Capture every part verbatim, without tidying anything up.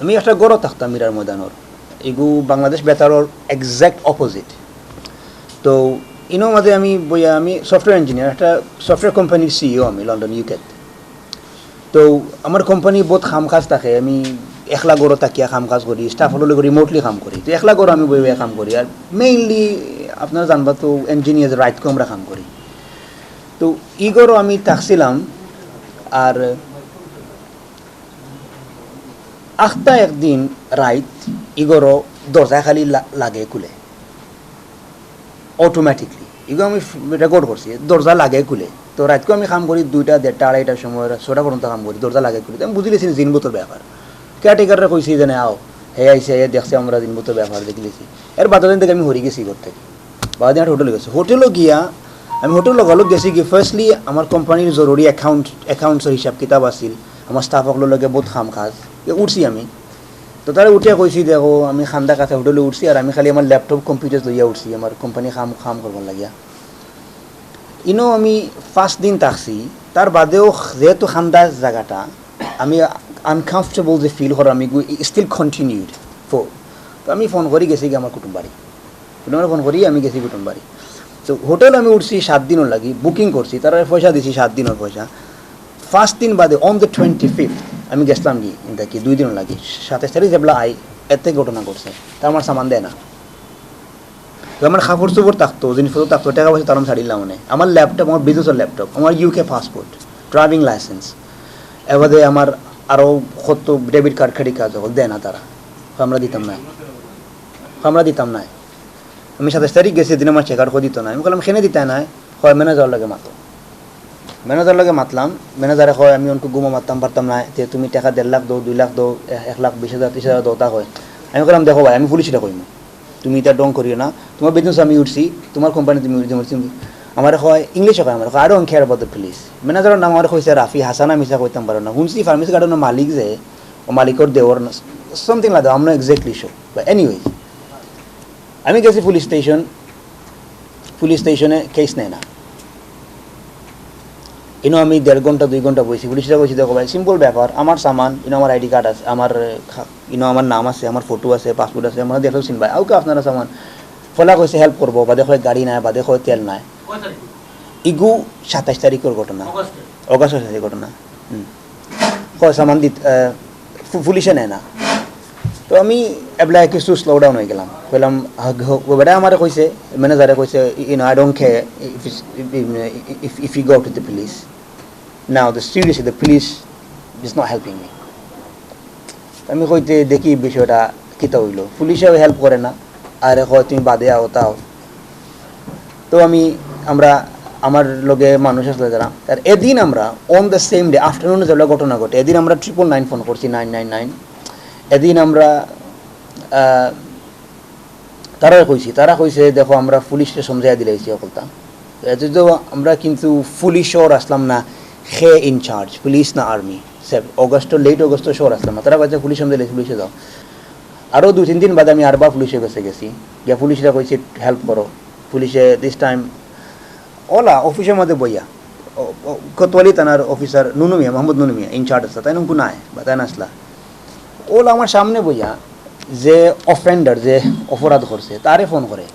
আমি একটা ঘরো থাকতাম মীরার ময়দানর, এগু বাংলাদেশ বেতারর exact opposite। তো ইনো মাঝে আমি বইয়া, আমি সফটওয়্যার ইঞ্জিনিয়ার, একটা সফটওয়্যার কোম্পানির সিইও আমি লন্ডন, ইউকেত। তো আমার কোম্পানি বহুত কাম কাজ থাকে, আমি একলা ঘরো থাকিয়া কাম কাজ করি, স্টাফ অকলর লগে রিমোটলি কাম করি। তো একলা ঘরো আমি বই বইয়া কাম করি, আর মেইনলি আপনারা জানবা তো ইঞ্জিনিয়ার, রাইতকু আমরা কাম করি। তো ই ঘরো আমি থাকছিলাম, আর আখতা একদিন রাইত ই ঘরো দরজা খালি লা-, লাগে খুলে, অটোমেটিকলি। ইগু আমি রেকর্ড করছি, দরজা লাগে খুলে। তো রাইতকু আমি কাম করি দুইটা, দেড়টা, আড়াইটার সময়, রাইত ছয়টা পর্যন্ত কাম করি, দরজা লাগে খুলে। তো আমি বুঝিলিছি জিনভূতর ব্যাপার। কেয়ারটেকাররে কইছি যে, "না, আও।" হে আইছে, হে দেখছে আমরা জিনভূতর ব্যাপার দেখিলিছি। এর বাদে দিন থাকি আমি হরি গেছি ঘর থাকি। বাদে দিন একটা হোটেলো গেছি। হোটেলো গিয়া আমি হোটেলো লগালগ গেছি কি, ফার্স্টলি আমার কোম্পানির জরুরি অ্যাকাউন্ট, অ্যাকাউন্টসর হিসাব কিতাব আছিল, আমার স্টাফ অকলর লগে বহুত কাম কাজ, এ উঠছি আমি। তো তারে উঠিয়া কইছি, "দেখো, আমি কান্দার কাছে হোটেলো উঠছি, আর আমি খালি আমার ল্যাপটপ, কম্পিউটার লইয়া উঠছি, আমার কোম্পানি কাম, কাম করবার লাগিয়া।" ইনো আমি পাঁচ দিন থাকছি, তার বাদেও যেহেতু কান্দার জাগাটা, আমি আনকমফোর্টেবল যে ফিল করার, আমি still continued for। তো আমি ফোন করি গেছি গিয়া আমার কুটুম বাড়ি। কুটুমরে ফোন করি আমি গেছি কুটুম বাড়ি। তো হোটেলো আমি উঠছি সাত দিনর লাগি, বুকিং করছি, তারারে পয়সা দিছি সাত দিনর পয়সা। পাঁচ দিন বাদে, on the twenty fifth, আমি গেছিলাম কি, ইনতা কি, দুই দিনর লাগি, সাতাইশ তারিখ যেবলা আই, এতে ঘটনা ঘটছে। তা আমার সামান দেয় না। তো আমার কাপড় চোপড় থাকতো, জিনিসপত্র থাকতো, টেকা পয়সা তারা আমি ছাড়িলাম মানে। আমার ল্যাপটপ, আমার বিজনেসর ল্যাপটপ, আমার ইউকে পাসপোর্ট, ড্রাইভিং লাইসেন্স, এবারে আমার আরও কত ডেবিট কার্ড, ক্রেডিট কার্ড হকল দেয় না তারা। তো আমরা দিতাম না, তো আমরা দিতাম না। আমি সাতাইশ তারিখ গেছি, এদিন আমার চেক আউট করে দিত না। আমি কইলাম, "কেনে দিতায় না?" কয়, "ম্যানেজারর লগে মাতো।" ম্যানেজারর লগে মাতলাম, ম্যানেজারে কয়, "আমি অনকু গুমো মাততাম পারতাম না, তে তুমি টেকা দেড় লাখ দেও, দুই লাখ দেও, এ-, এক লাখ বিশ হাজার, ত্রিশ হাজার দেও," তা কয়। আমি কইলাম, "দেখো ভাই, আমি পুলিশরে কইমু, তুমি ইতা ঢং করিও না, তুমার বিজনেস আমি উঠছি, তুমার কোম্পানি তুমি উঠছি।" আমারে কয়, ইংলিশে কয়, আমারে কয়, "I don't care about the police।" ম্যানেজারর নাম আমারে কইছে রাফি, হাছা না মিছা কইতাম পারো না। হুনছি ফার্মেসি গার্ডেনর মালিক যে, ও মালিকর দেওর না, something like that, I'm not exactly sure, but anyway, আমি গেছি পুলিশ স্টেশন, পুলিশ স্টেশনে কেস নেয় না। ইনো আমি দেড় ঘন্টা, দুই ঘন্টা বইছি, পুলিশরে কইছি, "দেখো ভাই, সিম্পল ব্যাপার, আমার সামান, ইনো আমার আইডি কার্ড আছে, আমার, খা-, ইনো আমার নাম আছে, আমার ফটো আছে, পাসপোর্ট আছে, আমার দেখলেও চিনবা, ওকে আপনারা সামান।" ফলা কইছে হেল্প করবো, বাদে কয় গাড়ি নাই, বাদে কয় তেল নাই। ইগু সাতাইশ তারিখর ঘটনা, অগাস্ট সাতাইশ তারিখর ঘটনা। হুম। কয় সামান দিত, আহ, পু-, পুলিশে নেয় না। তো আমি এবলা কিছু স্লো ডাউন হয়ে গেলাম। কইলাম, "আগ হ-, ও বেটা আমারে কইছে, ম্যানেজারে কইছে, you know, I don't care if it's, if, if, if you go to the police. Now, the seriously, the police is not helping me." আমি কইতে দেখি বিষয়টা কিতা হইলো। পুলিশেও হেল্প করে না, আরে কয়, "তুমি বাদে আও, তাও।" তো আমি, আমরা, আমার লগে মানুষ আসলে যারা, আর এদিন আমরা on the same day, আফটারনুনে যেগুলো ঘটনা ঘটে, এদিন আমরা ট্রিপল নাইন ফোন করছি, নাইন নাইন নাইন। এদিন আমরা, আহ, তারারে কইছি, তারা কইছে, "দেখো, আমরা পুলিশরে সমঝাইয়া দিলাইছি হকলতা।" এতে তো আমরা কিন্তু পুলিশ শহর আসলাম না, খে ইনচার্জ, পুলিশ না আর্মি। সেভ-, অগস্ট, লেট অগস্ট শহর আসলাম না, তারা কইছে পুলিশ সমঝাইয়া দিলাইছি, পুলিশে যাও। আরও দুই তিন দিন বাদে আমি আরবার পুলিশর গেছে গেছি, গিয়া পুলিশরে কইছি, "হেল্প করো।" পুলিশে দিস টাইম ওলা অফিসর মাঝে বইয়া, ও, ও, কোতোয়ালি থানার অফিসার নুনু মিয়া, মোহাম্মদ নুনু মিয়া, ইনচার্জ আছে, তাইন অনকু নাই, বা তাইন আসলা। ওলা আমার সামনে বইয়া যে অফেন্ডার, যে অপরাধ করছে, তারে ফোন করে।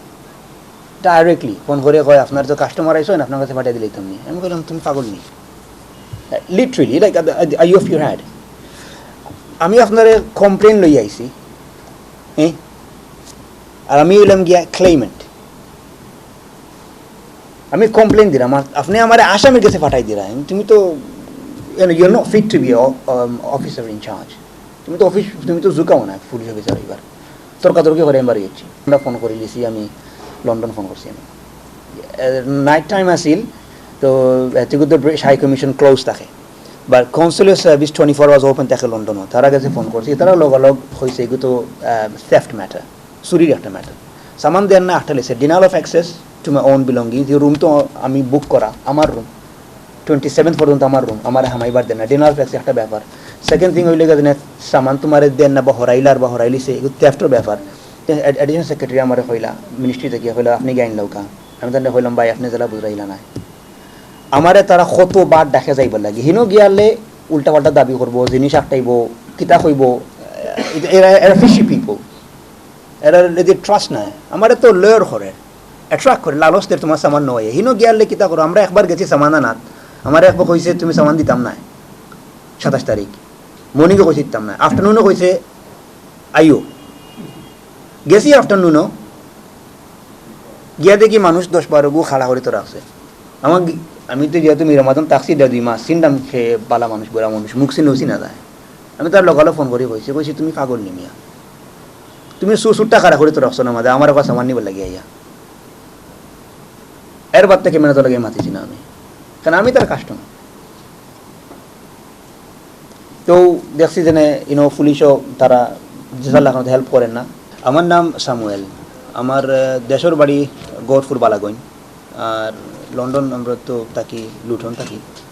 ডাইরেক্টলি ফোন করে কয়, "আপনার তো কাস্টমার আইসো না, আপনার কাছে পাঠিয়ে দিলেই তুমি।" আমি কইলাম, "তুমি পাগল নি?" Literally, like, are you off your head? আমি আপনারে কমপ্লেন লই আইছি, হ্যাঁ? আর আমি হইলাম গিয়া ক্লেমেন্ট। আমি কমপ্লেন দিলাম, আর আপনি আমারে আসামির কাছে পাঠাই দিলা। তুমি তো, you know, you're not fit to be a, um, officer in charge. তুমি তো অফিস, তুমি তো জুকাও না পুলিশ অফিসার হইবার। তর্কাতর্কি করে আমি বাড়ি যাচ্ছি। আমরা ফোন করে দিছি, আমি লন্ডন ফোন করছি আমি। নাইট টাইম আছিল, তো এতগুলো ব্রিটিশ হাই কমিশন ক্লোজ থাকে, বা consular service twenty four hours open থাকে লন্ডনও। তারা গেছে ফোন করছি, তারা লগালগ হয়েছে এগুলো তো, আহ, থেফট ম্যাটার, চুরির একটা ম্যাটার। সামান দেন না, একটা লেছে ডিনাল of access to my own belonging, যে রুম তো আমি বুক করা, আমার রুম, টোয়েন্টি সেভেন্থ পর্যন্ত আমার রুম, আমার হামাইবার দেন না, ডিনাল অফ অ্যাক্সেস একটা ব্যাপার। সেকেন্ড থিং হইলে গিয়ে যে সামান তোমারে দেন না বা হরাইলার বা হরাইলিছে, এগুলো থেফটর ব্যাপার। অ্যাডিশনাল সেক্রেটারি আমারে কইলা, মিনিস্ট্রি থেকে কইলা, "আপনি গিয়ে আইন লৌকা।" আমি তাহলে কইলাম, "ভাই, আপনি জেলা বুঝাইলা না।" আমারে তারা কতবার ডাকে যাইবার লাগি, হিনো গিয়ালে উল্টাপাল্টা দাবি করবো, জিনিস আটকাইবো, কিতা কইবো, এরা এরা ফিশি পিপল। এরা যদি ট্রাস্ট নাই, আমারে তো লয়ার করে, অ্যাট্রাক্ট করে, লালচ দের, তোমার সামান নেওয়াই। হিনো গিয়ালে কিতা করো? আমরা একবার গেছি সামান আনাত, আমারে একবার কইছে তুমি সামান দিতাম না সাতাশ তারিখ, মর্নিংও কইছে দিতাম না, আফটারনুনও কইছে আইও। গেছি আফটারনুনও, গিয়া দেখি মানুষ দশ বারো গু খাড়া করি তো রাখছে। আমার গি- আমি তো যেহেতু মিরা মাতন থাকছি দেড় দুই মাস, চিনতাম সে বালা মানুষ, বুড়া মানুষ, মুখ চিনলেও চিনা যায়। আমি তার লগালো ফোন করি কইছি, কইছি তুমি পাগল নি মিয়া, তুমি সুসুরটা খাড়া করি তো রাখছো না মাঝে, আমার কথা সামান নিবার লাগি আইয়া। এর বাদ থেকে মেনে তো লাগে মাতিছি না আমি, কারণ আমি তার কাস্টমার। তো দেখছি যে ইনো পুলিশও তারা যেটা লাগানো হেল্প করেন না। আমার নাম সামুয়েল। আমার আহ, দেশর বাড়ি গহরপুর বালাগঞ্জ, আর লন্ডন আমরা তো থাকি, লুটন থাকি।